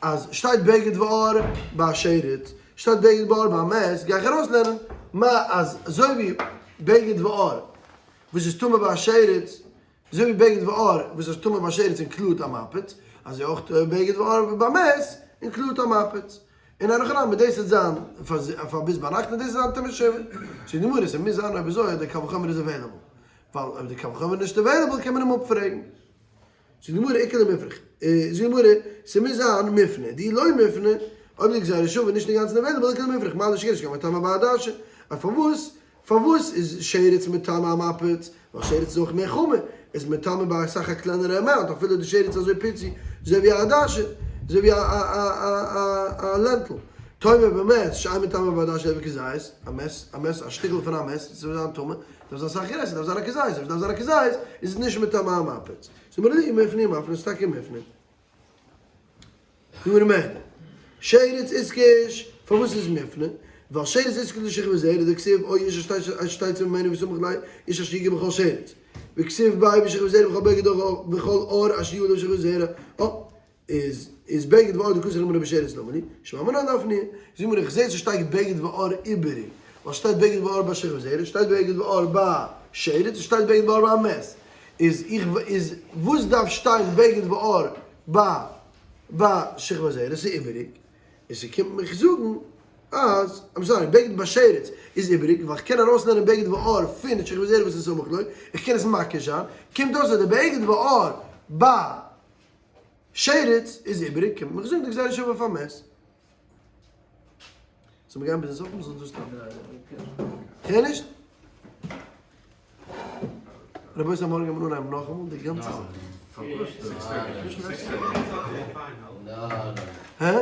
[SPEAKER 1] אז שטייט בגד ועור ביי שרץ, שטייט בגד ועור ביי מת, גיי איך ארויסלערנען, מה אז אזוי ווי בגד ועור וואס איז טמא ביי שרץ, אזוי ווי בגד ועור וואס איז טמא ביי שרץ include א מפיץ, אזוי אויך בגד ועור ביי מת include א מפיץ. און אין הכי נמי דאס וועט זיין פאר ביז ביינאכט און דאס וועט זיין טומאת שבעה. זאגט די גמרא ס'מוז זיין אויב אזוי אז די קל וחומר איז available. ווייל אויב די קל וחומר איז נישט available קען מען אים אפפרעגן. זאגט די גמרא איכא למיפרך. זאגט די גמרא ס'מוז זיין מופנה. דאי לא מופנה, אויב די גזירה שווה איז נישט אינגאנצן available איכא למיפרך מה לשרץ שאין מטמא בעדשה. אז פארוואס פארוואס איז שרץ מטמא א מפיץ? ווייל שרץ איז אויך מער חמור, איז מטמא ביי אסאך א קלענערע amount, אפילו די שרץ איז אזוי פיצי, אזוי ווי א עדשה, אזוי ווי א lentil. טומאה במת, שאין מטמא בעדשה אלא בכזית, א מת, א מת, א שטיקל פון א מת, ס'זאל זיין טמא, דארף זיין אסאך גרעסער, דארף זיין א כזית, אויב ס'דארף זיין א כזית, איז עס נישט מטמא א מפיץ. זאגט מיר אי מופנה מפנה, ס'איז טאקע מופנה. גמרא מכדי. שרץ איתקש, פארוואס איז מופנה? ווייל שרץ איתקש לשכבת זרע, דכתיב או איש אשר תצא ממנו וסמוך ליה איש אשר יגע בכל שרץ. וכתיב ביה בשכבת זרע בכל בגד ובכל עור אשר יהיה עליו שכבת זרע. אה, איז איז בגד ועור דכתב רחמנא בשרץ למה לי? שמע מינה לאפנויי. זאג מיר איך זעה ס'שטייט בגד ועור איבעריג. ווייל שטייט בגד ועור ביי שכבת זרע, שטייט בגד ועור ביי שרץ, און שטייט בגד ועור ביי מת. איז איך איז וואס דארף שטיין בגד ועור ביי ביי שכבת זרע? ס'איז איבעריג. און ס'קומט מיך זאגן אז, I'm sorry, בגד ביי שרץ איז איבעריג, ווייל כ'קען ארויסלערנען בגד ועור פון שכבת זרע וואס איז סמוך לו, איך קען עס מקיש זיין, קומט אויס אז די בגד ועור ביי שרץ איז איבעריג, קומט מיך זאגן די גזירה שווה פאר מת. זאל מיר גיין ביזן סוף און זאל דאס טון. קען נישט? רבותי מארגן גייט מען אנהייבן נאכאמאל די גאנצע זאך. הע?